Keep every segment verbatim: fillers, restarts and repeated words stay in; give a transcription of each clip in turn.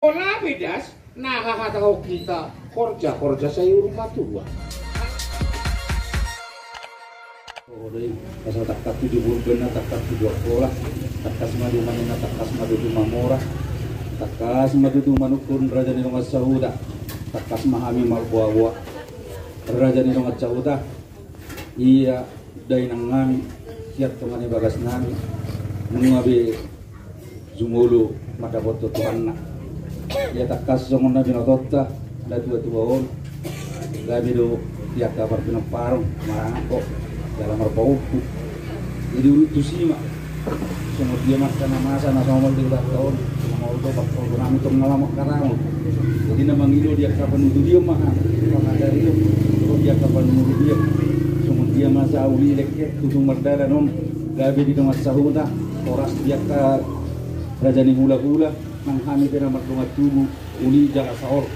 Pola bedas na hahatahon hita horja-horja sai uruk matua. Asa tangkas tujuh puluh bena tangkas tujuh pola. Tangkas ma tutu manena tangkas ma tutu mamora. Tangkas ma tutu manungkun raja ni dongan sahuta. Tangkas ma hami marboaboa raja ni dongan sahuta. Ia dainang nami sian tonga ni bagas nami nunga be jumolo mandapothon Tuhanna. Ia tangkas songon na binotonta na tuatua on. Gabe do di angka parpinomparon marangko jala marpaompu. Jadi uruk tusi ma songon dia ma angka na masa na somol di hutanta on. Songon dia ma angka na mangido di angka panuturion ma hami pangajarion di angka panuturion. Songon dia ma sahat uli lengket tutu mardalan on gabe di dongan sahuta horas di angka raja ni hulahula nang hami pe na mardongan tubu uli jala saor.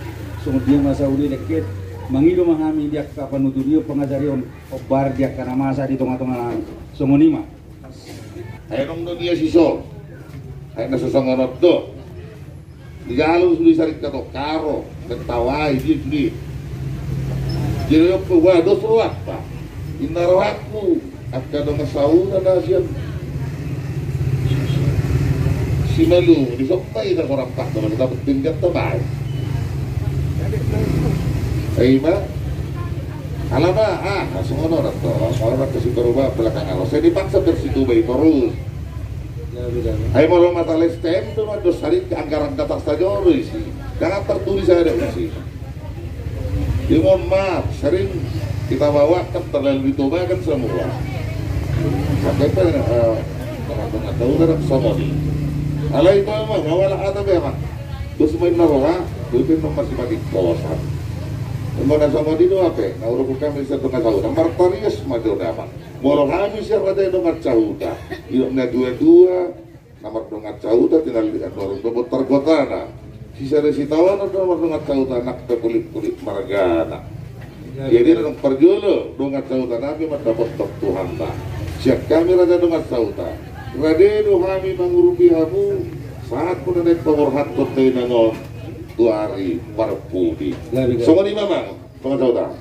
Songon dia ma sahat uli lengket mangido ma hami di angka panuturion pangajarion hombar di angka na masa di tongatonga nami. Songon i ma. Ai adong do dia sisol. Ai na so songon on do. Dijalo sude saringkatong karo mentawai dia sude. Jadi opo wa dos rohanta. Inna rohangku angka dongan sahuta na sian Simalungun di somba ita sorang pak dongan kita penting kita baik. Ima. Alama ah songon on do. Songon on kasi berubah belakang awas. Saya dipaksa bersituba terus. Ai molo masalah S T M tu ma dos hari anggaran datar sajo do isi. Jangan tertulis ada isi. Dia mohon maaf sering kita bawakan terlalu ditobakan semua. Sampai pe eh, tengah-tengah tahu terhadap sama ni. Alai itu emang awal ada memang. Terus main naroha, itu memang masih mati kosan. Mana sama di dua pe, na uruk kami satu kasau, na martarias ma do nama. Molo hami sian raja i dongan sahuta, idok na tuatua na mardongan sahuta tinallian dorong do bontar gotana. Sisada sitaonon do na mardongan sahuta nang pe pulikpulik margana. Jadi na nang parjolo dongan sahuta nami mandapothon Tuhanta. Sian hami raja dongan sahuta, rade do hami mangurupi hamu sahat muna naeng paborhathon dainang on tu ari parpudi. Songon i ma mang.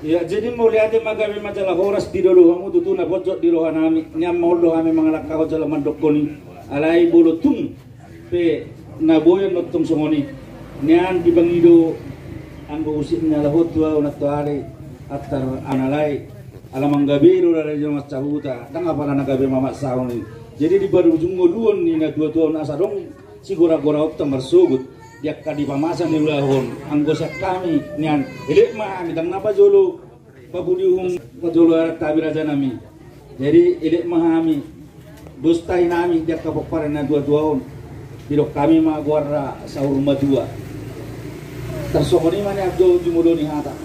Ia jadi mauliate ma gabe ma jala horas di dolok hamu tutu na bonjot di roha nami. Nian ma olo hami mangalangkahon jala mandokkon i. Alai bolo tung pe na boi on tong songon i. Nian dipangido anggo usik ni halak on tu ahu nantoari antar analai. Ala manggabei do raja ni dongan sahuta ndang apala na gabe mamaksahon i. Jadi di parujung ngoluon ni na tuatua on asa adong sigoragora on tong marsogot di angka di pamasa ni ulaon anggo sian hami nian elek ma hami ndang na pajolo pabudihon pajolo adat hami raja nami. Jadi elek ma hami dos tahi nami di angka pomparan na tuatua on. Didok hami ma goarna saur matua. Tarsongon i ma nian do jumolo ni hata.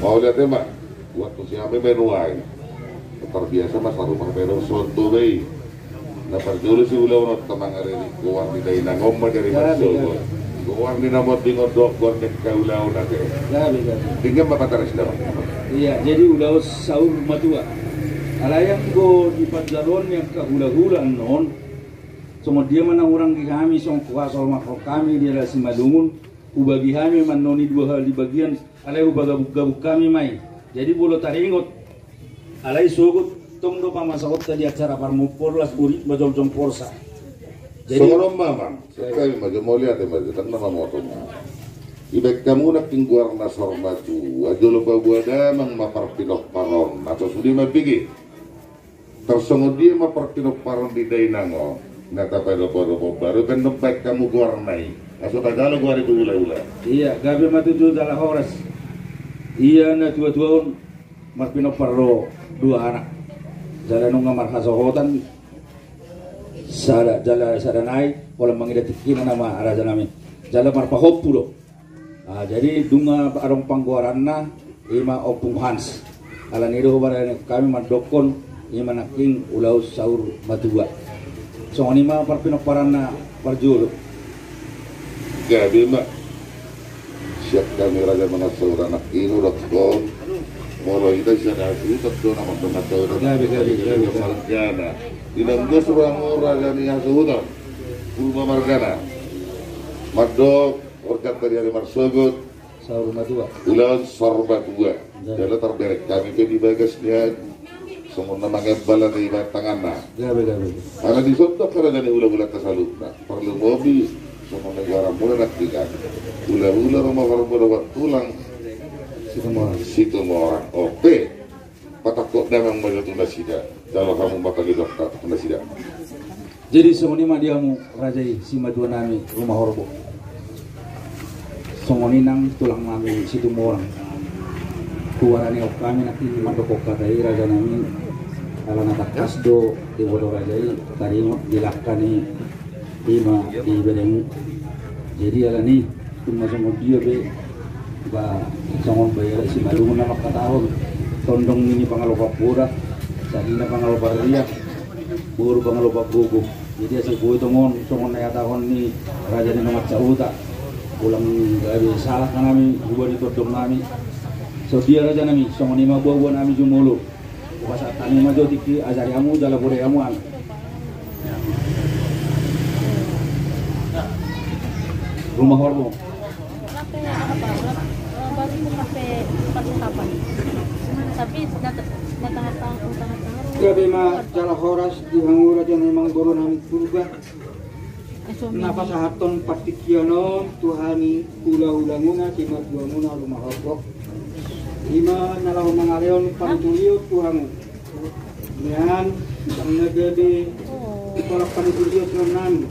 Mauliate ma. Buat tu siapa main wai. Terbiasa ma saru marbeda sonto bai. Na parjolo si ulaon on ta mangarere goar ni dainang on ma jadi marsogot. Goar ni na monding on dohot goar ni angka ulaon ate. Tinggal ma pataras dapat. Ia jadi ulaon saur matua. Alai anggo di panjaroan ni angka hulahula annon songon dia ma na hurang di hami songon kuasa hormat hami di halak Simalungun. Hubagi hami ma annon i dua hali bagian. Alai hubagabukgabuk hami ma i. Jadi molo taringot alai sogot tong do pamasaonta di acara parmumporlas urik ma jongjong porsa. Jadi songon on ma mang. Sian hami ma jo mauliate ma jo ndang na mamotong. Ibaen hamu nangkin goarna saur matua jolo paboa damang ma parpinomparon na so sude ma bege. Tarsongon dia ma parpinomparon di dainang on na tapadopadopo baru pe ndang baen hamu goarna i. Aso tajalo goar i tu hulahula. Ia gabe ma tutu jala horas. Ia na tuatua on marpinompar do dua anak. Jala nunga marhasohotan sada jala sada nai. Pola mangido tingkina nama raja nami jala marpahompu do. Ah, jadi dung adong panggoaranna ima Ompung Hans. Alani do hubaen hami mandokkon ima nangkin ulaon saur matua. Songon i ma parpinomparanna parjolo. Gabe ma. Sian hami raja mangasau anak inu dokkon. Molo ita sian hasuhuton do nama mangasau anak. Gabe gabe gabe. Margana. Inang dos rohamu raja ni hasuhuton. Purba margana. Mandok horjanta di ari marsogot. Saur matua. Ulaon saur matua. Jala tarbereng hami pe di bagas nian. Songon na mangembal ate iba tanganna. Gabe, gabe. Ala dison do harajaon ni hulahulanta saluhutna. Parlumobi songon na goaranmuna nangkiningan. Hulahula Rumahorbo dohot tulang Situmorang. Situmorang. Oke. Patangkok damang ma jo tu nasida. Jalo hamu ma pangidoan tu nasida. Jadi songon i ma di hamu raja i, simatua nami Rumahorbo. Songon i nang tulang nami Situmorang. Hubahen hami nangkiningan mandokkon hata i raja nami. Ala na tangkas do diboto raja i, taringot di langka ni i ma di badanmu. Jadi alani i, tung na songon dia pe, ba, songon baya simalungun na mangkatahon, tondong nini pangalopan poda, sadina pangalopan riak, boru pangalopan gogo. Jadi asa boi tongon, songon na ihatahon ni raja ni dongan sahuta. Ulang gabe salah hami, hubahen tondong nami. Songon dia raja nami, songon i ma buabua nami jumolo. Hupasahat hami ma jo tingki, ajari hamu, jala podai hamu hami. Rumahorbo. Sampai apa, eh, baru sampai percakapan. Tapi datang, datang, datang, datang, datang. Gabe ma jala horas di hamu raja ni amangboru nami Purba. Na pasahathon partingkian on tu hami hulahula muna, simatua muna Rumahorbo. I ma na laho mangalehon panuturion tu hamu. Nian, ndang na gabe tolap panuturion tu nami.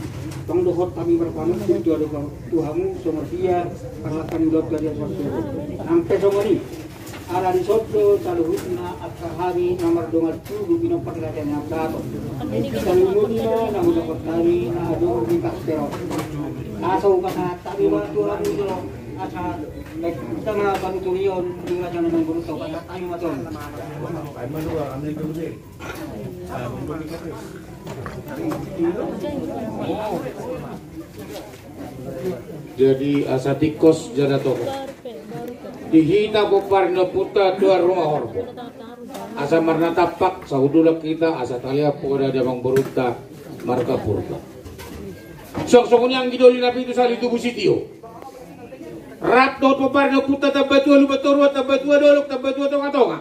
Tong dohot hami marpanungkun tu hamu, tu hamu songon dia parlak hami dohot tu dia. Nang pe songon i. Ala dison do saluhutna angka hami na mardongan tubu, pinompar ni raja ni amang dato. Saluhutna na hudapot hami na adong di kasper on. Asa hupasahat hami ma tu hamu jolo, asa baen hita ma panuturion di raja ni amangboru, hupasahat hami ma tu hamu. Jadi asa tingkos jala toho di hita pompar ni ompunta tuan Rumahorbo. Asa marnatampak sahundulan hita, asa talehon poda di amangborunta marga Purba. Suang songon i anggi doli na pitu sahali tubu sitio. Rap dohot pompar ni ompunta Tambatua Lumbantoruan, Tambatua Dolok, Tambatua Tongatonga.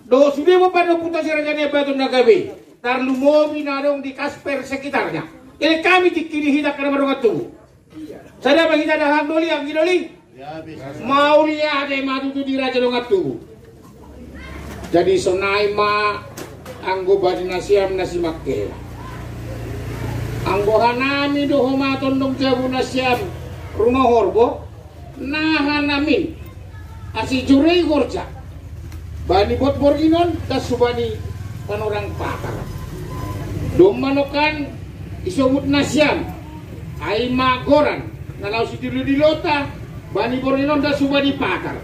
Dohot sude pompar ni ompunta si Raja Naibaton na gabe. Tarlumobi na adong di kasper sekitarnya. Jadi hami tingki di hita angka na mardongan tubu. Sada ma hita dahahang doli, anggi doli. Mauliate ma tutu di raja dongan tubu. Jadi sonai ma anggo bani nasiam na simangkela. Anggo hanami do homa tondong jabu nasiam Rumahorbo. Na hanami asa jurei horja bani bot borngin on das hubani panorang patar. Domma nongkan isobut nasiam, ai ma goran na laho sidilo-dilota bani borngin on das hubani patar.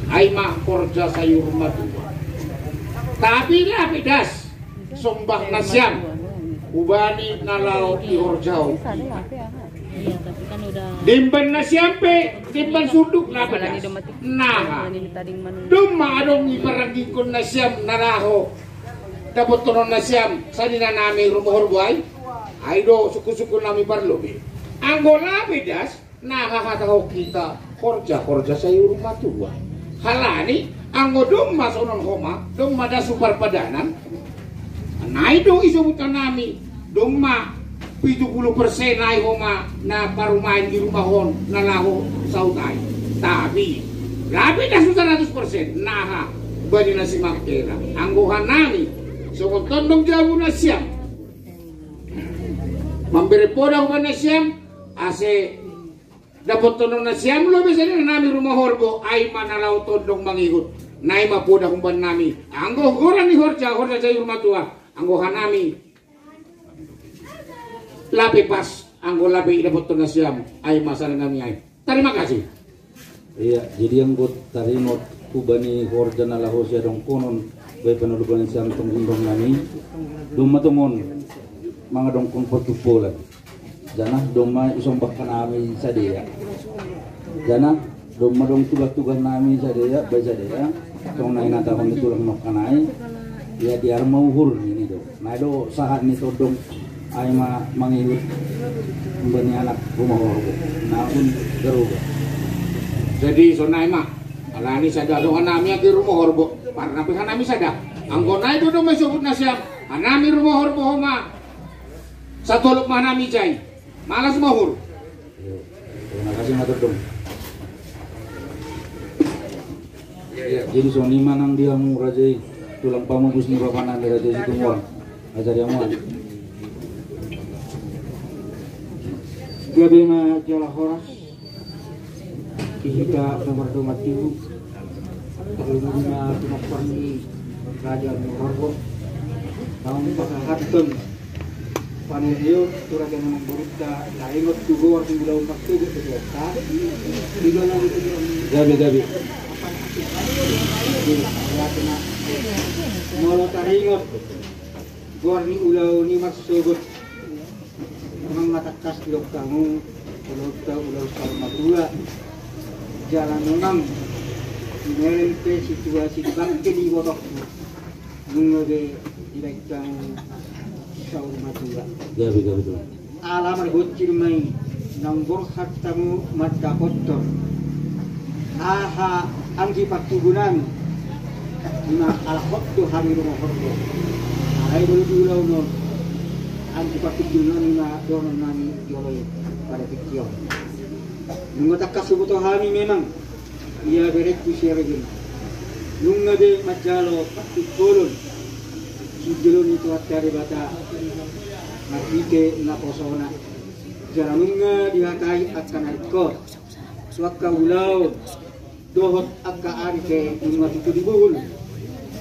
Ai ma horja sayur matua. Tapi lape das sombang nasiam hubani na laho dihorjahon. Demban nasiam pe demban sunduk lape das. Naha domma adong diparanggingkon nasiam na laho dapothon nasiam sadina nami Rumahorbo ai. Ai do sungkun-sungkun nami parlobei. Anggo lape das, naha hatahon hita horja, horja sayur matua. Halani anggo domma songon homa, domma das tu parpadanan, nai do isobut hanami domma pitu pulu persen nai homa na parumaen di rumah on na laho saut ai. Tapi lape das tu saratus persen naha bani na simangkela. Anggo hanami songon tondong jabu nasiam, mambere poda hubani nasiam ase dapothon nasiam lobi sadina nami Rumahorbo, ai ma na laho tondong mangigot. Nai ma poda hubani nami. Anggo goran ni horja, horja sayur matua. Anggo hanami lape pas, anggo lape dapothon nasiam, ai ma sada nami ai. Tarima kasih. Iya, jadi anggo taringot hubani horja na laho siadongkonon, baen panuturion sian tondong nami. Domma tongon mangadongkon partumpolan. Jana domma isombang hanami sadea. Jana domma adong tugas-tugas nami sadea, baen sadea. Songon na hinatahon ni tulang nongkan ai. Ia diar ma uhur ninna do. Nai do sahat ni tondong Ai ma mangihut umbahen ni anak Rumah Horbo. Naung garoba. Jadi sonai ma. Alani sada dongan nami ate Rumah Horbo. Parna pe hanami sada. Anggo nai do domma isobut nasiam. Hanami Rumah Horbo ho ma. Satolop ma hanami jai. Malas ma uhur. Terima kasih na terdung. Jadi songon i ma nang di hamu raja i, tulang pamupus ni bapa nami raja i Situmorang. Ajar i hamu. Gabe ma jala horas. Di hita na mardongan tubu. Tarlumobi ma pinompar ni raja ni Horbo. Naung pasahathon panirion tu raja ni borunta, taringot tu goar ni ulaon marsogot tu hita. Gabe, gabe. Molo taringot goar ni ulaon i marsogot. Memang na tangkas didok hamu, ulaonta ulaon saur matua. Jala memang dibereng pe situasi di bangke ni borokmu. Nunga be dibaen hamu saur matua. Gabe, gabe, gabe. Ala margocir ma i, naung borhat hamu mandapothon aha anggi partubu nami. Ima ala hot do hami Rumah Horbo. Alai molo di ulaon on anggi partubu nami ma dohonon nami di ulaon pada tingki on. Nunga tangkas huboto hami memang ia berengku Siregar. Nunga be manjalo partingkian sijoloni tu hata Debata marhite naposona. Jala nunga dihatai angka na ringkot tu angka ulaon dohot angka ari pe nunga tutu dibuhul.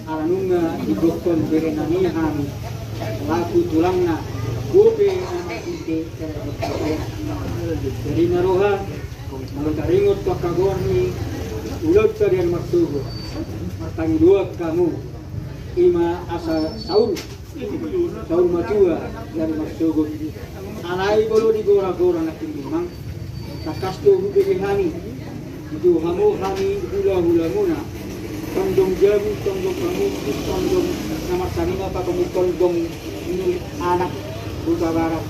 Ala nunga didokkon bere nami hami selaku tulangna, bope na marhite. Jadi na roha, molo taringot tu angka goar ni ulaonta di ari marsogot, martangidoan hamu, ima asa saur saur matua di ari marsogot. Alai molo di gora-gora nangkin memang tangkas do hubege hami, didok hamu hami hula-hulamuna, tondong jabu, tondong pamupus, tondong na marsanina, pakomi tondong ni anak Huta Barat.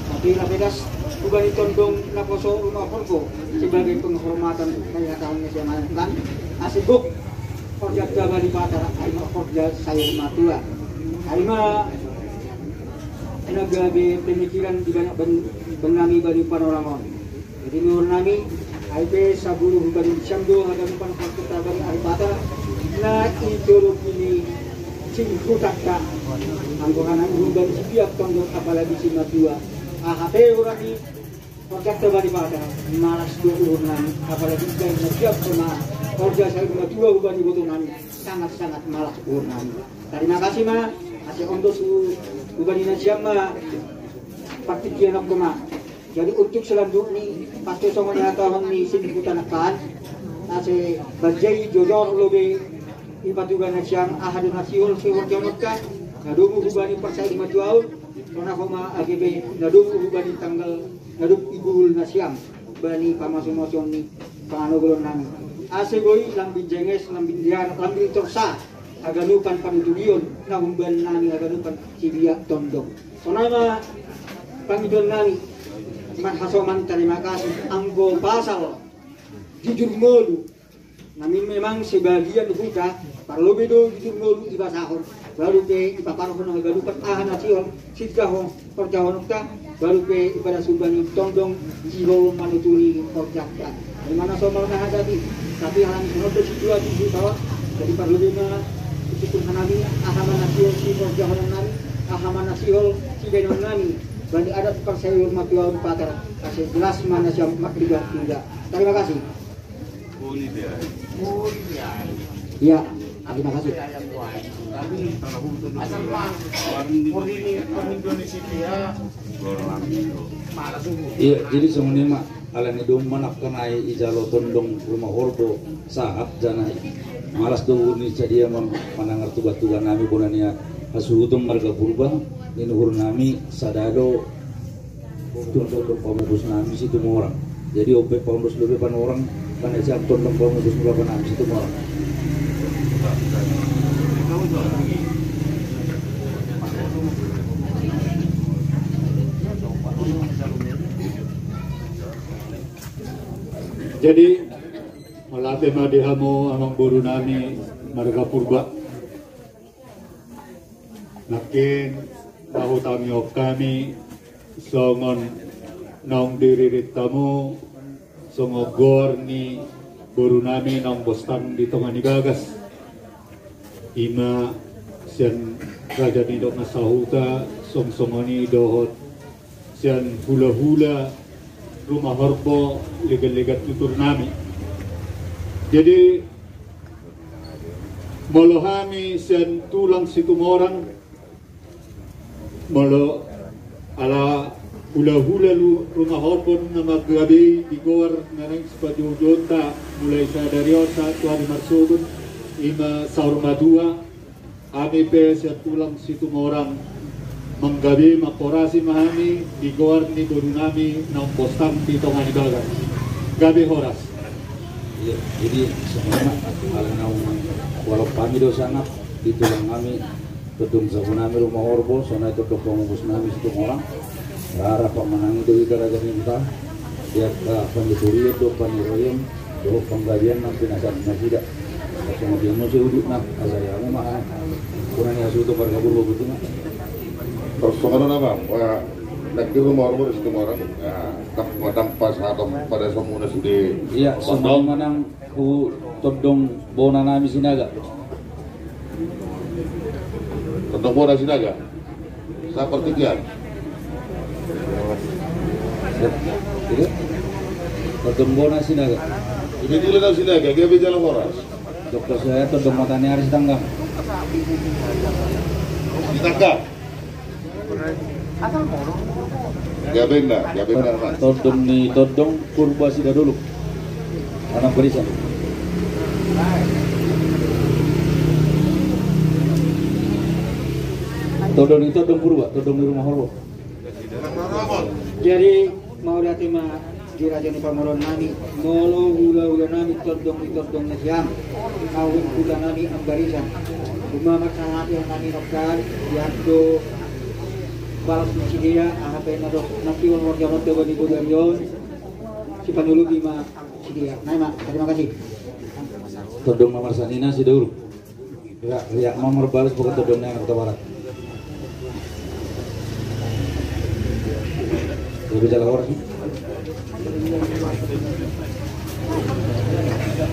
Tapi na pedas hubani tondong naposo Rumah Horbo sebagai penghormatan dari hatahon ni siamanan kan. Ase gok horjanta ba Debata, ai ma horja saur matua. Ai ma na gabe pemikiran di banyak bang-, bannami bani panorang on. Jadi nuhur nami, ai pe sabulu hubani siam do haganupan horjanta bani ari pata na i tolu ini sing hutangka. Anggo hanami hubani sipiak tondong apalagi si matua. Aha pe urang i horjanta bani pata, malas do uhur nami, apalagi sian na siap sama horja saur matua hubani boto nami, sangat-sangat malas uhur nami. Tarima kasih ma, ase on do su hubani nasiam ma partingkian on ma. Jadi untuk selanjutnya, pasti songon i hatahon ni sini hutanangkan, ase bajai jojor lobe i patuga nasiam aha do na sihol sihol jolonta, na domu hubani parsaur matuaon, sona homa age be na domu hubani tanggal na domu ibuhul nasiam bani pamaso-mason ni panogolon nami. Ase boi lambin jenges, lambin diar, lambin torsa haganupan panutulion na humban nami haganupan sipiak tondong. Sona ma pangidoan nami marhasoman tarima kasih anggo pasal jujur ngolu. Nami memang sebagian huta parlobe do jujur ngolu ibasahon, baru pe ipaparhon haganupan aha na sihol singkahon horjahononta, baru pe ipadas hubani tondong sihol manutuli horjanta. Di mana somal na hadapi, tapi halani songon do situasi di bawah, jadi parlobe ma husyukur hanami aha ma na sihol sihorjahonon nami, aha ma na sihol sibaenon nami bani adat parsaur matuaon patar, ase jelas ma nasiam martiga-tiga. Tarima kasih. Iya, terima kasih. Iya, jadi songon i ma, alani domma nangkin i ijalo tondong Rumah Horbo sahat, jala malas do uhur ni sadia ma-, manangar tuga-tuga nami bona ni hasuhuton marga Purba, ni uhur nami sada do tu tondong pamupus nami Situmorang. Jadi on pe paondos lobe panorang, karena sian tondong pamupus ni bapa nami Situmorang. Jadi, mauliate ma di hamu amangboru nami marga Purba. Nangkin, na hutangihon hami, songon naung diririt hamu, songon goar ni boru nami naung bostang di tonga ni bagas. Ima sian raja ni dongan sahuta, songon i dohot sian hulahula rumah horbo, legan-legan tutur nami. Jadi, molo hami sian tulang Situmorang, molo ala hulahula lu-, rumah horbo na manggabe i di goar na naeng sipajoujounta mulai sadari on sahat tu ari marsogot, ima saur matua, hami pe sian tulang Situmorang manggabe, mangkorasi ma hami di goar ni boru nami naung bostang di tonga ni bagas. Gabe horas. Iya, jadi songon i ma, ala naung hualap hami do sangap di tulang nami, tondong jabu nami rumah horbo, songon i tondong pamupus nami Situmorang. Rara pamanangi do hita raja ni huta, di angka panuturion dohot paniroion dohot panggabean nang pinasahat nasida. Songon i muse udutna, asa ia ma, ah, kurang ia suto marga Purba butung. Terus songon i ma, wah, nangkin rumah horbo di Situmorang, ah, tang-, tangkas hatop pada samuna sude. Iya, songon i ma nang tu tondong bona nami Sinaga. Tondong bona Sinaga. Sapartikian. Iya. Tondong bona Sinaga. Ibe tule nau Sinaga, gabe jala horas. Dokter saya tondong mata ni ari Sitanggang. Sitanggang. Gabe na, gabe na, Mas. Tondong ni tondong Purba Sidadolok. Anak barisan. Tondong ni tondong Purba, tondong ni rumah horbo. Jadi, mauliate ma di raja ni pamoruon nami, molo hulahula nami tondong ni tondong na sian, ahu huta nami Ambarisan. Uma marsahati nami nongkan, diando balas ni sidea, aha pe na dok, nanti on warga mata bani bodari on, sipanulupi ma sidea. Nai ma, terima kasih. Tondong na marsanina si daur. Ya, ya, ma marbalas bukan tondong na Huta Barat. Gabe jala horas.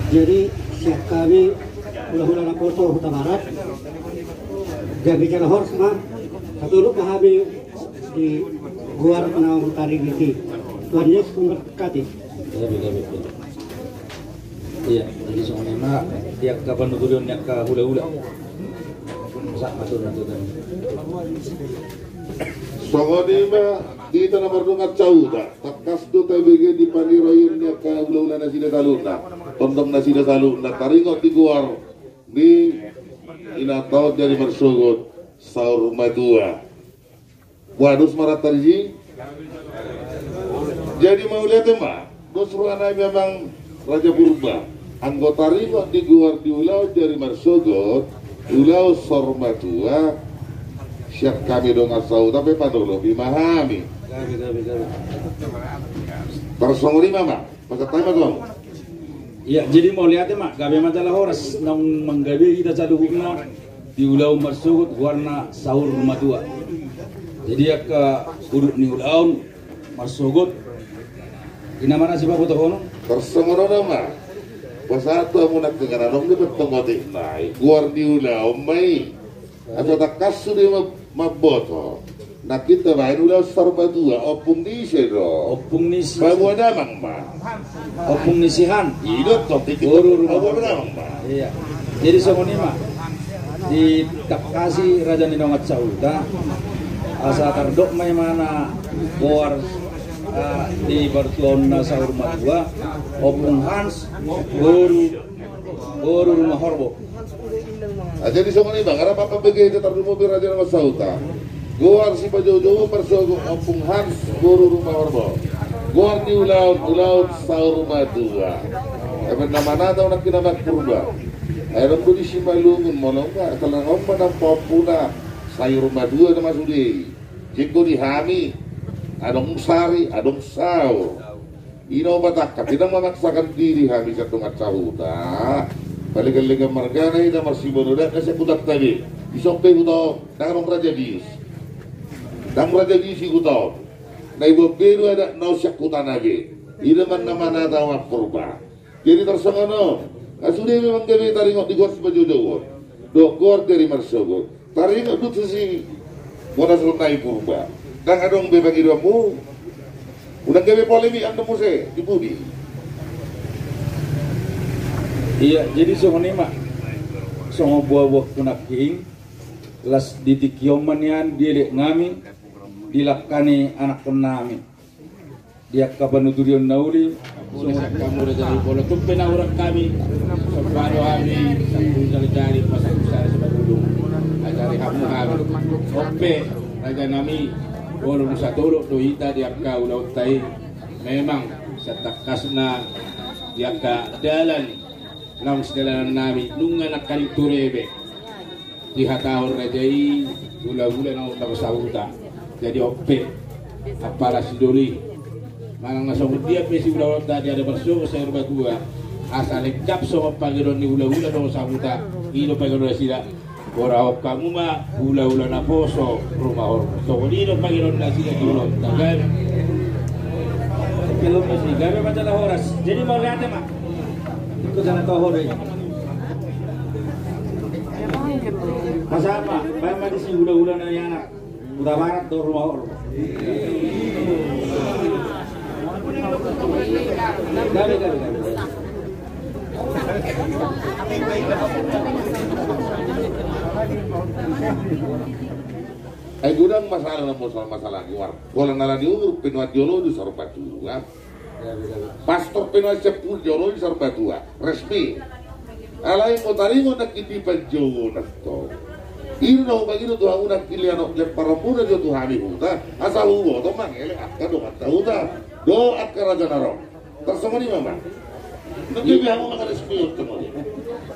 Jadi, sian hami hulahula naposo Huta Barat, gabe jala horas ma, satulut ma hami di goar na huta rigiti. Tuhan Yesus memberkati. Gabe, gabe, gabe. Iya, jadi songon i ma di angka panuturion ni angka hulahula. Sa-, atur, atur, atur. Songon i ma di hita na mardongan sahuta, tangkas do tabege di paniroion ni angka hulahula nasida saluhutna, tondong nasida saluhutna, taringot di goar ni inanta on di ari marsogot, saur matua. Wah, dos ma rata disi. Jadi mauliate ma, dos roha nami amang Raja Purba. Anggo taringot di goar di ulaon di ari marsogot, ulaon saur matua, sian hami dongan sahuta pe panolopi ma hami. Gabe, gabe, gabe. Tarsongon i ma, ma. Pasahat hami ma tu hamu. Iya, jadi mauliate ma, gabe ma jala horas, naung manggabe hita saluhutna di ulaon marsogot, goarna saur matua. Jadi angka udut ni ulaon marsogot, i na ma na sipabotohonon. Tarsongon on ma. Pasahat tu hamu nangkin, adong do pe tong otik nai. Goar ni ulaon ma i. Asa tangkas sude ma-, mamboto. Nangkin tabaen ulaon saur matua, ompung ni ise do? Ompung ni si, paboa damang ma. Ompung ni si Han. I do tong, tingki boru rumah. Paboa damang ma. Iya. Jadi songon i ma. Ditangkasi raja ni dongan sahuta. Asa tardok ma imana goar, ah, di partuaonna saur matua. Ompung Hans, boru, boru rumah horbo. Ah, jadi songon i ma, nunga rap mambege hita tarlumobi raja ni dongan sahuta. Goar sipajoujou marsogot, ompung Hans boru rumah horbo. Goar ni ulaon, ulaon saur matua. Emang na manata on nangkin amang Purba. Ai adong do di Simalungun, molo nga, talang on ma na paompuna saur matua nama sude i. Jenggo di hami, adong sari, adong saur. Ina patangkas, ina memaksakan diri hami sian dongan sahuta. Paling-paling margana ina marsibonodatna sian hutanta be. Isop pe huta on, ndang adong raja bius. Ndang raja bius di huta on. Na iboan be do adat na on sian hutana be. Ina ma na manata Amang Purba. Jadi tarsongon on, nga sude memang gabe taringot di goar sipajojauon. Dohot goar di ari marsogot. Taringot do tusi. Bona sonai Purba. Ndang adong be pangidoanmu. Unang gabe polemik ando muse di pudi. Iya, jadi songon i ma. Songon boaboa punakking. Las di tingki on ma nian dielek nami. Di langka ni anakkon nami. Di angka panuturion na uli. Songon angka mura jadi polo tumpe na urang kami. Sombado hami. Satu jari-jari pasang besar sebab ulung. Ajari hamu hami. Ope raja nami. Bolon satolok do hita di angka ulaonta i. Memang sian tangkasna di angka dalan. Naung sidalanan nami nunga nangkaning turebe. Dihatahon raja i hula-hula na on na sahuta. Jadi ope apala sidoli manang na songon dia pe si ulaonta di ari marsogot sayur matua. Asa lengkap songon pangidoan ni hula-hula na on sahuta. I do pangidoan nasida. Borahon hamu ma hula-hula naposo rumah horbo. Songon i do pangidoan nasida di ulaonta gabe. Gabe ma jala horas. Jadi mauliate ma. Ikut jala toho do i. Pasahat ma, baen ma disi hula-hula na ni anak. Hutabarat do rumah horbo. Gabe, gabe, gabe. Ai godang masalah na, masalah, masalah luar. Pola na ala ni umur, penuan di olo di saur matua. Pastor pe nuaeng sian pudi jolo di saur matua resmi. Alai molo taringot nangkin di panjouon antong. Ina na hupangido tu hamu nangkin lianok lianok parompunan jo tu hami huta asa huboto mangelek angka dongan sahuta dohot angka raja na ro. Tarsongon i ma. Nangkin di hamu mangaresmi on tong.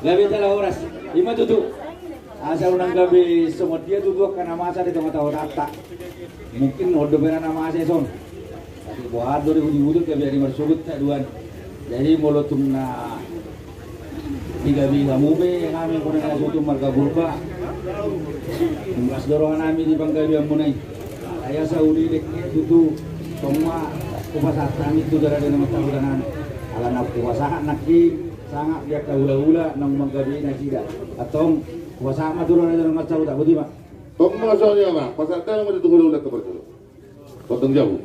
Gabe jala horas. I ma tutu. Asa unang gabe songon dia tutu angka na masa di tonga-tonga hutanta. Mungkin on dope na masa i son. Tapi boha do di hudi-hudi gabe ari marsogot taduan. Jadi molo tung na digabe hamu be hami angka na sotung marga Purba. Unggas do roha nami di panggabeanmuna i. Ai asa uli dekke tutu tong ma hupasahat hami tu jala di na mata huta nami. Ala na hupasahat nangkin sangap di angka hula-hula naung manggabe nasida. Antong hupasahat ma tu roha na di na mata huta, boti ma. Tong ma songon i ma, pasahat ma di tu hula-hula tu parjolo. Potong jabu.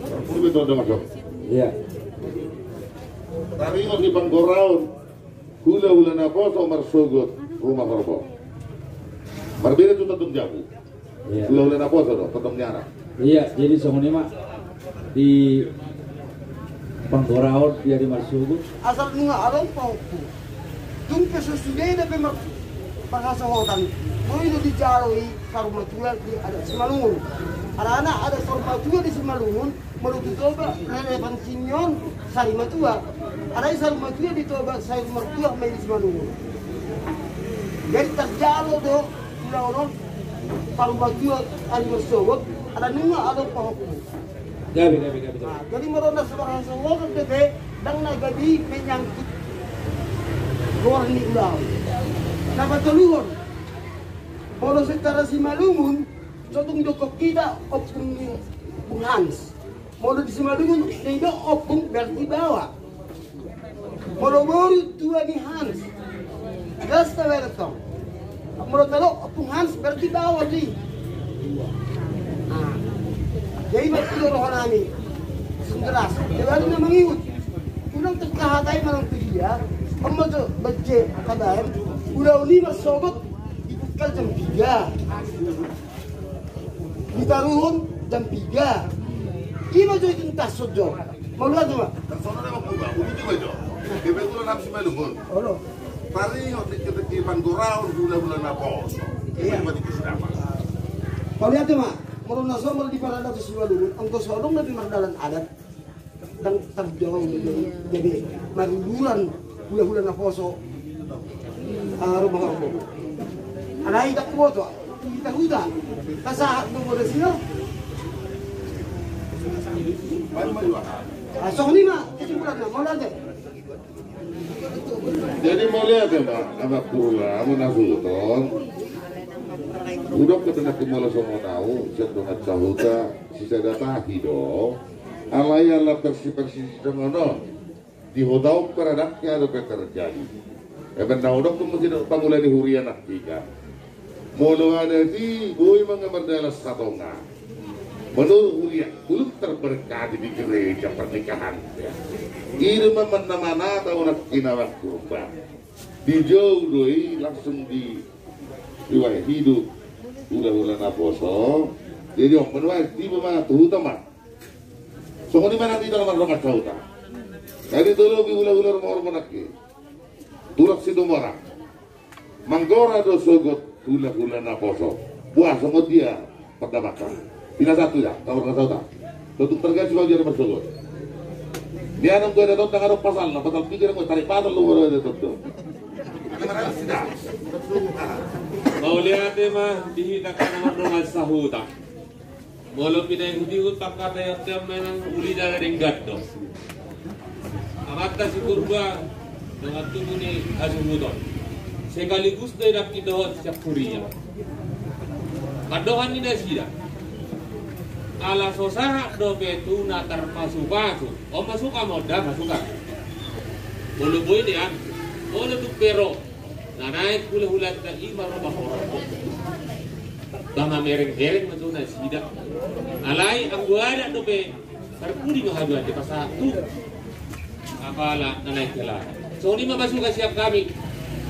Ini betul ada masuk. Iya. Taringot di panggoraon hula-hula naposo marsogot rumah horbo. Marbeda tu tondong jabu. Iya. Hula-hula naposo do tondong ni anak. Iya, jadi songon i ma. Di panggoraon di ari marsogot. Asal nunga adong pahompu. Tung pe so sude dope mar-, marhasohotan. Boi do dijalo i saur matua di adat Simalungun. Alana adat saur matua di Simalungun, molo tu Toba relevansi ni on sari matua. Alai saur matua di Toba, saur matua ma i di Simalungun. Jadi tarjalo do ulaon on saur matua ari marsogot, ala nunga adong pahompu. Gabe, gabe, gabe, gabe. Nah, jadi molo na so marhasohotan dope, ndang na gabe menyangkut goar ni ulaon. Na patoluhon, molo secara Simalungun, sotung dokkon hita ompung ni, ompung Hans. Molo di Simalungun, na ido ompung berarti baoa. Molo boru tua ni Hans. Jelas ta berarti tong. Molo talo ompung Hans berarti baoa do i. Nah. Jadi ma i do roha nami. Sing jelas. Jadi na mangihut. Unang tong hatai manang tu dia. Amma jo bajje kabar. Ulaon i marsogot. Dipungkal jam tiga. Ditaruhon jam tiga. Ima jo i tuntas songon i. Mauliate ma. Tarsongon i ma Purba, uli jo ma jo. Kebetulan hami Simalungun. Olo. Taringot di kebetulan panggoraon hula-hula naposo. Iya. Ima di kisah apa? Mauliate ma. Molo na so molo di paradaton Simalungun, anggo so adong na di mardalan adat. Ndang tarjalo jadi maruduran hula-hula naposo. Ah, rumah horbo. Alai ndang huboto. Hita huta. Pasahat do molo sino. Songon i ma kesimpulanna, mauliate. Jadi mauliate ma, Amang Purba, amu na suhuton. Hudok kebenak molo songon au, sian dongan sahuta, sisada tahi do. Alai ala versi-versi songon on. Di huta on paradaknya ada terjadi. Emang na hudok tu masih pamula di huria nangkin. Molo adat i boi ma nga mardalan satonga. Menurut huria, belum terberkati di gereja pernikahan. Ida ma manna-manna tahu nangkin Amang Purba. Dijou do i langsung di iwai hidup. Hula-hula naposo. Jadi on menuai tiba ma tu huta ma. Songon i ma nang di dalam dongan sahuta. Jadi tolopi hula-hula rumah-rumah nangkin. Tulak Situmorang. Manggora do sogot hula-hula naposo. Buah songon dia pardapatan. Ina satu ya, tau dongan sahuta. Tutung tergasi bagi ada marsogot. Dia nang gue ada tondang ada pasal lah, pasal pikir gue tarik pasal lu baru ada tondang. Mauliate ma di hita angka dongan sahuta. Molo pinaihut-ihut pangkataion memang uli dala denggan do. Amanta si Purba dongan tubu ni hasuhuton. Sekaligus do nangkin dohot sian huria. Pandohan ni nasida. Ala so sahat dope tu na tarpasu-pasu. On ma suka ma on da ma suka. Molo boi nian. Molo tung pe ro. Na naeng hula-hulanta i ma ro ma horong. Ba mamereng-mereng ma tu nasida. Alai anggo adat dope. Tarpudi ma haduan dipasahat tu. Apala na naeng hela. Songon i ma pasuka sian hami.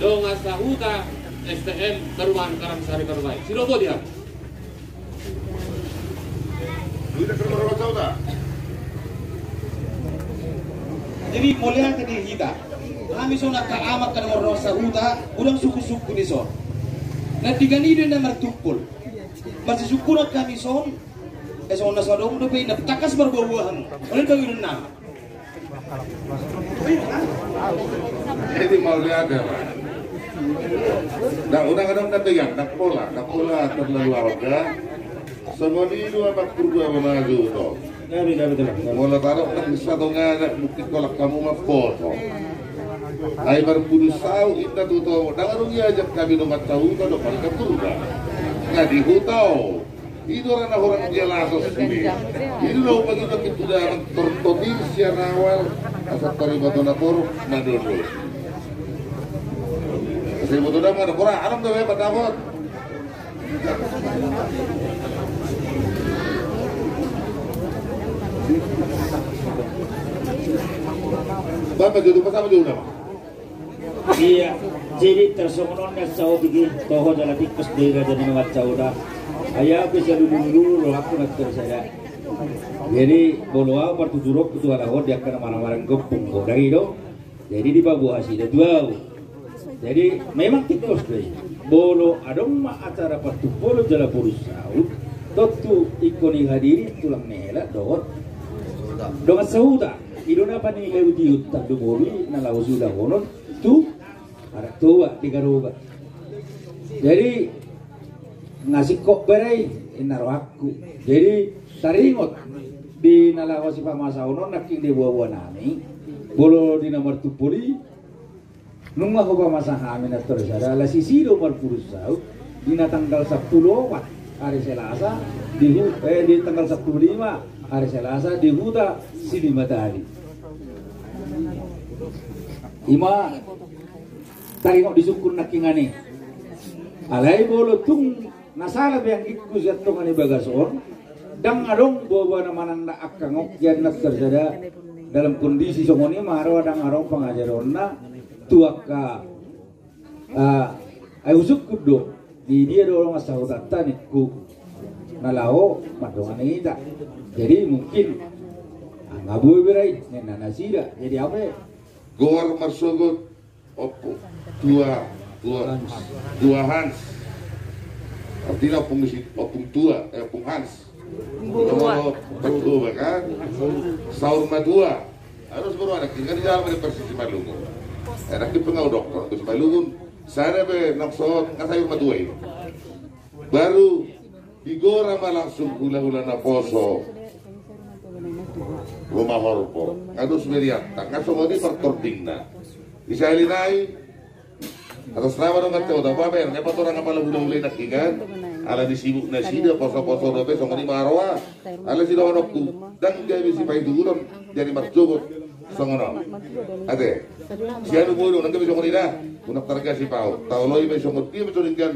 Dongan sahuta S T M Perumahan Karangsari Parumaen. Sidopo dia. Jadi mauliate di hita. Hami songon angka amang angka dongan sahuta, godang sungkun-sungkun i son. Na digan i do na martumpol. Marsisungkunan hami son. Eh, songon na so adong dope na tangkas marbuah-buahan. Oleh bagi dona. Jadi mauliate ma. Nda, unang adong na tegang, nda pola, nda pola terlalu arga. Songon i do Amang Purba maju to. Molo tarok na satonga na mungkin kolak hamu mamboto. Ai marpudun saut inna tutu, nda adong diajak hami dongan sahuta do Amang Purba. Nga di huta on. I do ra na hurang dia lasos sini. I do na upa kita pintu damang tortotin sian awal. Asa tarima tona torop na dodo. Asa ibu tona mana kora alam do hebat dapot. Bapa jodoh pas apa jodoh nama? Iya, jadi tarsongon on na saotik i toho jala tikus do i raja ni nuan sahuta. Ai au pe salulu-lulu rohangku na tarsada. Jadi molo au partujur on tu halak on di angka na marhamaranggi gompung godang i do. Jadi dipaboa nasida tu au. Jadi memang tikus do i. Molo adong ma acara partumpolon jala pudun saut, tontu ingkon dihadiri tulang ni hela dohot dongan sahuta. I do na panihut-ihut tandung ngolu i na laho siulahonon tu adat Toba di Garoba. Jadi nga singkop bere i inna rohangku. Jadi taringot di na laho sipamasahon on nangkin di boa-boa nami, molo di na martumpol i. Nunga hupamasa hami na tarsada ala sisi do marpudun saut di na tanggal sampulu opat ari Selasa di hu-, eh, di tanggal sampulu lima ari Selasa di huta Silimatali. I ma taringot disungkun nangkiningan i. Alai molo tung na sala pe anggingku sian tonga ni bagas on, ndang adong boa-boa na mananda angka ngok ian na tarsada dalam kondisi songon i ma ro ndang adong pangajarionna tu angka, ah, ai husungkun do di dia do dongan sahutanta ningku na laho mandongani hita. Jadi mungkin, ah, nga boi bere i ninna nasida. Jadi au pe goar marsogot Ompung Tua, Tua, Tua Hans. Artinya ompung isi, ompung tua, eh, ompung Hans. Ompung tua. Ompung tua kan. Saur matua. Harus baru ada tinggal di dalam ada persis Simalungun. Enak di pengau dokter di Simalungun. Sana be nang sohot nga saur matua i. Baru digora ma langsung hula-hula naposo. Rumah Horbo. Nga dos be diantang, nga songon i partordingna. Di sahali nai, atas nama dongan tau tau pamer, nga patorang apala hulahula i nangkiningan. Ala ni sibuk nasida, poso-poso dope songon i ma roha. Ala sidohononku, ndang gabe sipaituhuton, jadi marsogot songon on. Ate. Sian ubo do, ndang gabe songon i da. Unang targasi pau. Taoloi ma i songon dia ma songon i kan.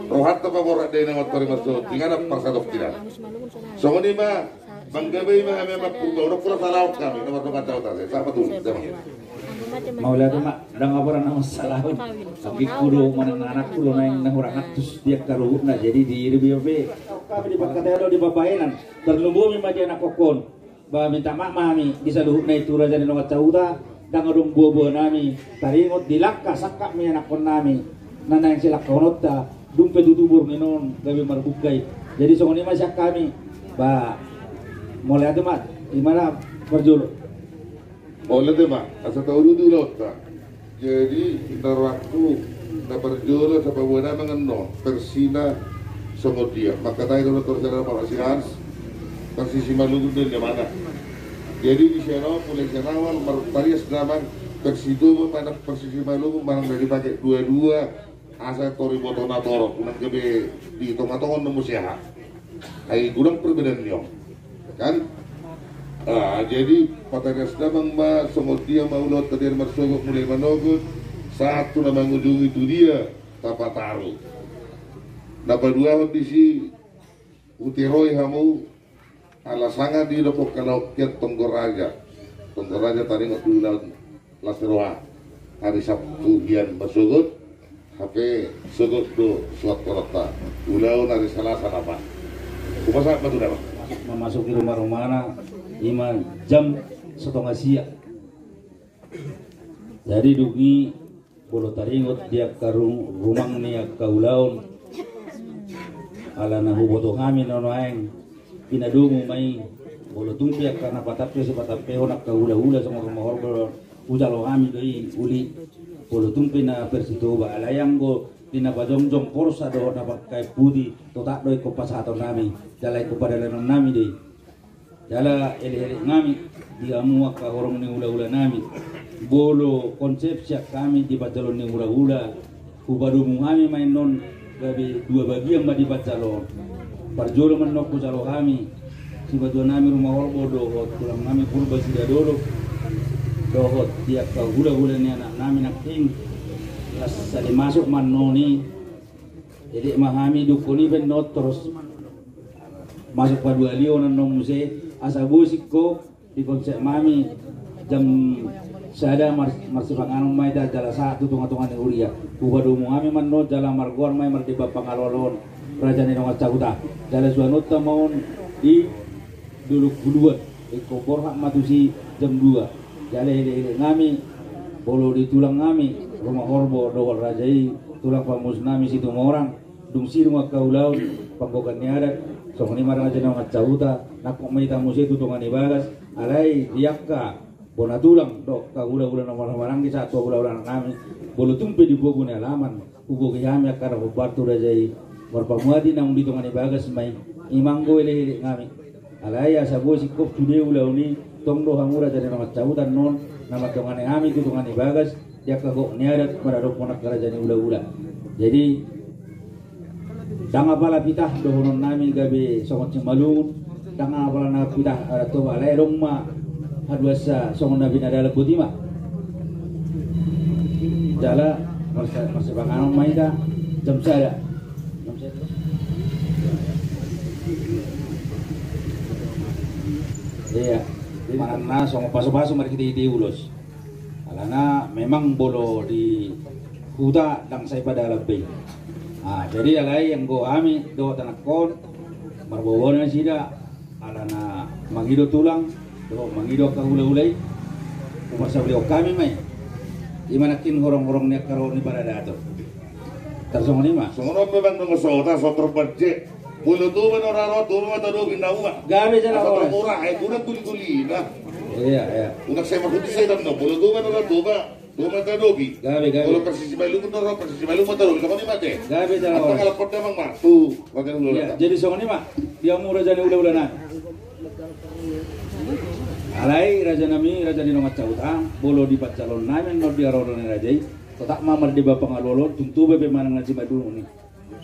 Rohanta paborhat dainang on tori marsogot. Inganan parsatongkinan. Songon i ma. Manggabean ma hami Amang Purba, unang pola salahon hami, nomor dongan tau tau, sapa tu, damang. Mauliate ma, ndang apala na mansalaon. Anggingku do, manang anakku do, naeng na hurang antus di angka ruhutna, jadi di ribi ope. Hami di pangkataion do di pambahenan, tarlumobi ma di anakkon. Ba minta maaf ma hami, di saluhutna i tu raja ni dongan sahuta, ndang adong boa-boa nami, taringot di langka sangkap ni anakkon nami, na naeng silangkahononta, dung pe tutu borngin on gabe marbungka i. Jadi songon i ma sian hami, ba, mauliate ma, i ma na parjolo. Mauliate ma, asa tauduti ulaonta. Jadi, na rohangku, na parjolo, asa paboa nami annon, versina songon dia. Mangkatai do na torus ada marasias, versi Simalungun do di mana. Jadi, di sian on, mulai sian awal, mar-, tarias damang, versi Toba, manang versi Simalungun, manang na dipake dua-dua, asa tor diboto na torop, unang gabe di tonga-tonga on na muse aha. Ai godang perbedaan ni on. Kan? Ah, jadi, patarias damang ma, songon dia ma ulaonta di ari marsogot mulai manogot, sahat tu na mangujungi tu dia, tapataru. Na paduahon disi, hutiroi hamu, ala sanga didokkon halak on tonggo raja. Tonggo raja taringot di ulaon las roha. Ari Sabtu hian marsogot, hape sogot do suanhononta. Ulaon ari Salasa napa. Hupasahat ma tu damang. Masuk, mamasuki rumah-rumahna, i ma jam satonga sia. Jadi dung i, molo taringot di angka ru-, rumang ni angka ulaon, ala na huboto hami na nuaeng, pinadomu ma i, molo tung pe angka na patampe, sipatampehon angka hulahula songon Rumah Horbo, hujalo hami do i, uli, molo tung pe na versi Toba, alai anggo di na pajongjong porsa dohot na pangkaet puti, totap do ingkon pasahaton nami, jala ingkon padalanon nami do i. Jala elek-elek nami di hamu angka horong ni hulahula nami. Molo konsep sian hami di panjaloon ni hulahula, hupadomu hami ma annon gabe dua bagian ma di panjaloon. Parjolo ma annon hujalo hami, sipatua nami Rumah Horbo dohot tulang nami Purba Sidadolo, dohot di angka hulahula ni anak nami nangkin, las sadi masuk ma annon i, elek ma hami dungkon i pe annon torus masuk paduahalion annon muse, asa boi singkop di konsep nami jam sada mar-, marsipanganon ma hita jala sahat tu tonga-tonga ni huria. Hupadomu hami ma annon jala margoar ma i mardebat pangaloaloon raja ni dongan sahuta. Jala suanonta ma on di Dolok Huluan, ingkon borhat ma tusi jam dua. Jala elek-elek nami, molo di tulang nami, Rumah Horbo dohot raja i, tulang pangurus nami Situmorang, dung sidung angka ulaon panggokan ni adat, songon i ma raja ni dongan sahuta, nangkok ma hita muse tu tonga ni bagas, alai di angka bona tulang dohot angka hulahula na marhahamaranggi sahat tu hulahula nami, molo tung pe di pogu ni alaman, hugohi hami angka na hombar tu raja i, marpamuati naung di tonga ni bagas ma i, i ma anggo elek-elek nami. Alai asa boi singkop sude ulaon i, tong do hamu raja ni dongan sahuta annon, na mandongani hami tu tonga ni bagas, di angka gok ni adat maradophon angka raja ni hulahula. Jadi, ndang apala pitah dohonon nami gabe songon Simalungun, ndang apala na pitah adat Toba, alai adong ma haduansa songon na pinadalan boti ma. Jala marsa-, marsipanganon ma hita jam sada. Iya, manang na songon pasu-pasu marhite-hite ulos. Alana memang molo di huta ndang sai padalan be. Ah, jadi alai anggo hami dohot anakkon, marboaboa nasida, alana mangido tulang dohot mangido angka hulahula i, huparsaulihon hami ma i. I ma nangkin horong-horong ni angka roha ni paradaton. Tarsongon i ma. Songon on memang nunga so, ta so terbaje. Molo Toba na ro, Toba ma tadopi na uma. Gabe jala horas. Murah, eh, unang guli-guli na. Iya, iya. Unang sai marhuti sai tanda. Molo Toba na ro, Toba, Toba ma tadopi. Gabe, gabe. Molo versi Simalungun na ro, versi Simalungun ma tadopi. Songon i ma ate. Gabe jala horas. Apa kalau kau damang ma? Tu, bagian dulu. Iya, jadi songon i ma. Dia murah jadi hulahula na. Alai raja nami, raja ni dongan sahuta, molo dipanjalo nami annon di haroro ni raja i, totap ma mardemban pangalolo, tung Toba pe manang na simalungun i.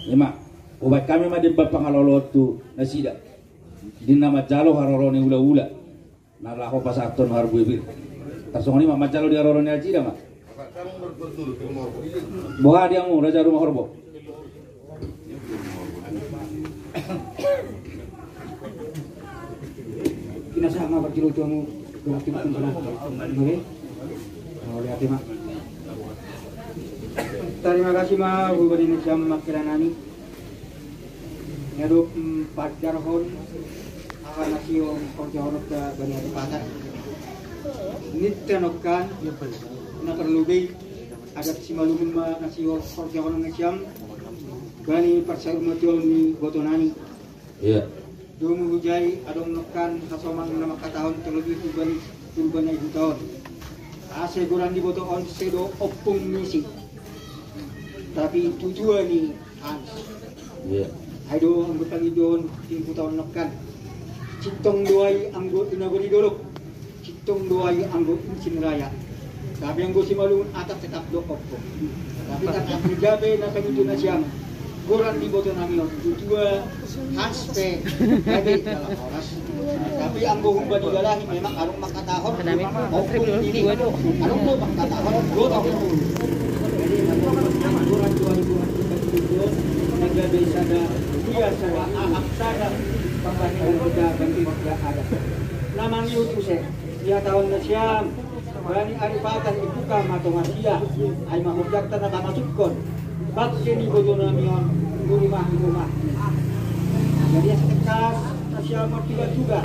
Ima, hubaen hami ma demban pangalolo tu nasida di na manjalo haroro ni hulahula na laho pasahathon harbue bir. Tarsongon i ma manjalo di haroro ni nasida ma. Boha di hamu raja Rumahorbo? Pinasahat ma parjolo tu hamu. Oke. Mauliate ma. Tarima kasih ma hubani nasiam mangkira nami. Nga dok, mm, padarhon aha na sihorjahononta bani ari Patar. Ninta nongkan na parlobei adat simalungun ma na sihorjahononnasiam bani parsaurmatuaon ni boto nami. Iya. Domu hujai adong nongkan hasoman na mangkatahon terlebih tu bani, tu bani huta on. Ase goran ni boto on sedo ompung ni si. Tapi tutua ni Hans. Iya. Ai do anggo pangidoon di huta on nongkan. Sintong do ai anggo ina gori dolok. Sintong do ai anggo insin raya. Tapi anggo simalungun adat tetap do ompung. Tapi tetap dijabe na pangido nasiam. Goran ni boto nami on tutua Hans pe gabe dalam horas. Tapi anggo humbani galahi memang adong mangkatahon ompung ini. Adong do mangkatahon gotong. Jadi goran dua ribu dua puluh dua na gabe sada dia sada ahak sada pambahengan kita bagi warga adat. Na mangihut muse. Ia taon nasiam bani ari Patar dibuka ma tonga sia. Ai ma horjanta na pamasukkon bangke ni boto nami on tu rumah-rumah. Jadi asa tangkas nasiam martuga-tuga.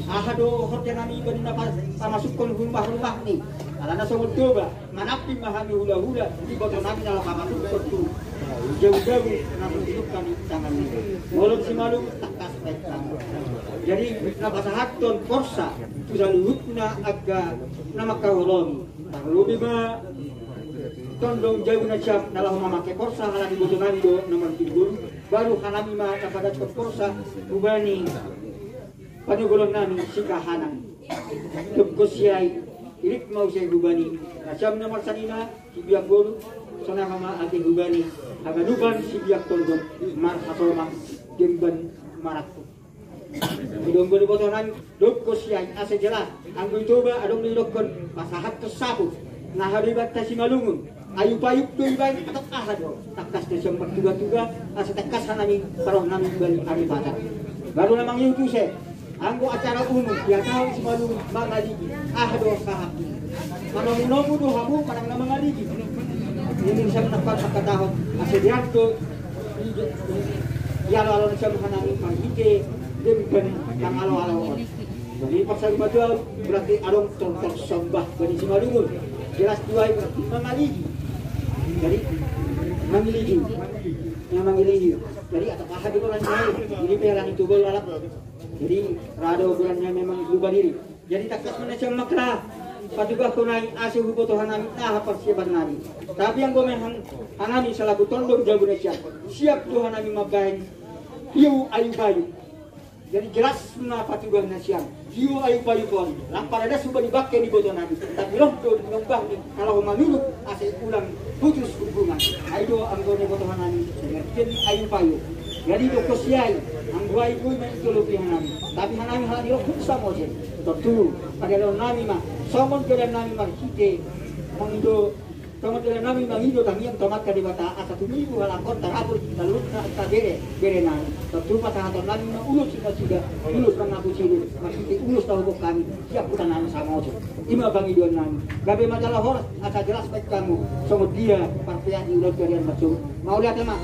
Aha do horja nami bani na pa-, pamasukkon rumah-rumah ni. Alana songon Toba. Manamping ma hami hula-hula di boto nami na laho pamasukkon tu jabu-jabu na mangiduk hami tangan ni. Molo simalungun tangkas baen tangan. Jadi na pasahathon porsa tu saluhutna angka na mangkaholongi. Tarlobi ma tondong jabu nasiam na laho mamangke porsa halani boto nami do na martinggol. Baru hanami ma na padathon porsa hubani panogolon nami sikahanan. Dokkon siai irik ma use hubani nasiam na marsanina sibiak boru. Sonang ma ate hubani haganupan sibiak tondong marhasoman demban marangkup. Didonggo ni boto nami dokkon siai asa jelas anggo i Toba adong do didokkon pasahathon sapu na haru ibanta simalungun. Ayup-ayup do ibaen atap aha do tangkas nasiam martuga-tuga asa tangkas hanami paroh nami bani ari Patar. Baru na mangihut use anggo acara umum ia taon simalungun mangaligi aha do hahak i. Manomu-nomu do hamu manang na mangaligi. Ini siam na pat mangkatahon asa dianto ialo-alo nasiam hanami marhite demban pangalo-alo on. Jadi pasal batu berarti adong toltol sombah bani simalungun. Jelas tuai berarti mangaligi. Jadi mangiligi. Yang mangiligi. Jadi atap aha do goran nai. Ini pe halani tu gol alap. Jadi rado goran nai memang lupa diri. Jadi tangkas ma nasiam mangkira. Patugahon nai asa huboto hanami aha parsiapan nami. Tapi anggo memang hanami salaku tondong jabu nasiam siap do hanami mambaen hiu ayup-ayup. Jadi jelas ma patugahon nasiam. Hiu ayup-ayup on lam paradas hubani bangke ni boto nami. Tapi roh do di nombah ni na laho manurut asa ulang putus hubungan. Ai do anggo na diboto hanami pengertian ni ayup-ayup. Jadi dokkon siai anggo ayup-ayup ma i tolopi hanami. Tapi hanami halani roh hum samose. Tontu padalan nami ma songon dalan nami marhite mangido. Tongon dalan nami mangido tangiang tu Amanta Debata asa tumibu halak on tarapul saluhutna angka bere, bere nami. Tontu pasahaton nami ma ulos i nasida, ulos mangaku sidung, marhite ulos na huboan hami, siap huta nami samosor. Ima pangidoan nami. Gabe ma jala horas asa jelas baen hamu songon dia parpeak ni ulaon tu ari on marsogot. Mauliate ma.